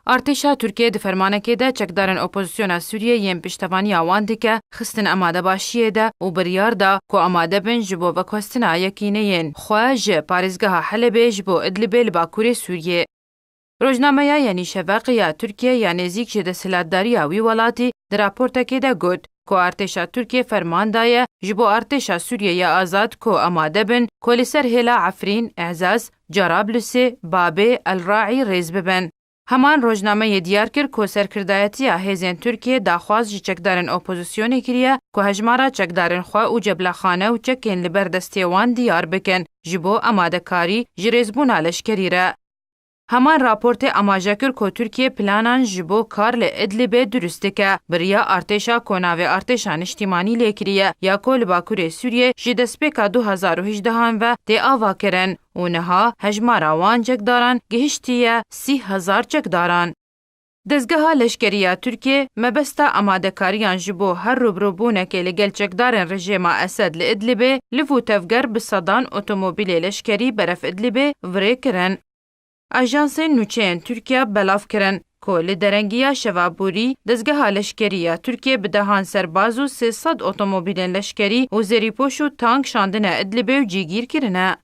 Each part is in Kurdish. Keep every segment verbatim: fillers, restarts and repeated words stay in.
Artêşa Tirkiyê di fermanekê de çekdarên opozisyona Sûriyê yên piştevaniya wan dike, xistin amadebaşiyê de û biryar da ku amade bin ji bo veguhestina yekîneyên xwe ji parêzgeha Helebê ji bo Idlibê li bakurê Sûriyê. Rojnameya Yenî Şeveq ya Tirkiyê ya nêzîk ji desthilatdariya wî welatî di raportekê de got ku artêşa Tirkiyê ferman daye ji bo artêşa Sûriyê ya azad ku amade bin ku li ser hêla Efrîn, Ezaz, Cerablusê, Babê, El Raî rêz bibin. Heman rojnameyê diyar kir ku serkirdayetiya hêzên Tirkiyê daxwaz ji çekdarên opozisyonê kiriye ku hejmara çekdarên xwe û ceblexane û çekên li ber destê wan diyar bikin ji bo amadekarî ji rêzbûna leşkerî re. Heman raportê amaje kir ku Tirkiye planan ji bo kar li Idlibê durust dike. Biriya artêşa ku navê Artêşa Niştîmanî lê kiriye ya ku li Bakurê Sûriyê ji destpêka du hezar û hejdehan ve tê avakirin û niha hejmara wan çekdaran gihiştiye sî hezar çekdaran. Dezgeha leşkerî ya Tirkiyê mebesta amadekariyan ji bo her rûbirûbûnekê li gel çekdarên rejêma Esed li Idlibê, liv û tevger bi sedan otomobîlê leşkerî beref Idlibê virê kirin. Ajansên nûçeyên Tirkiye belav kirin ku li derengiya şeva borî dezgeha leşkerî ya Tirkiyê bi dehan serbaz û sê sed otomobîlên leşkerî û zêrîpoş û tank şandine Idlibê û cîgîr kirine.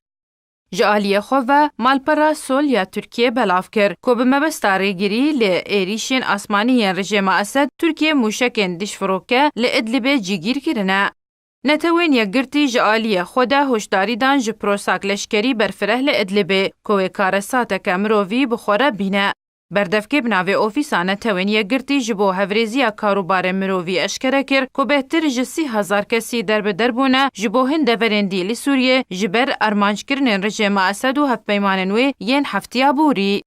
Ji aliyê xwe ve malpera Sol ya Tirkiyê belav kir ku bi mebesta rêgirî li êrîşên asmanî yên rejêma Esed, Tirkiye mûşekên dijfiroke li Idlibê cîgîr kirine. Netewên Yekgirtî ji aliyê xwe de hoşdarî dan ji prosak leşkerî berfireh li Idlibê ku wê karesateke mirovî bi xwe re bîne. Berdevkê bi navê Ofîsa Netewên Yekgirtî ji bo Hevrêziya Karûbarê Mirovî eşkere kir ku bêhtir ji sî hezar kesî derbider bûne ji bo hin deverên dî li Sûriyê ji ber armanckirinên rejêma Esed û hevpeymanên wê yên heftiya borî.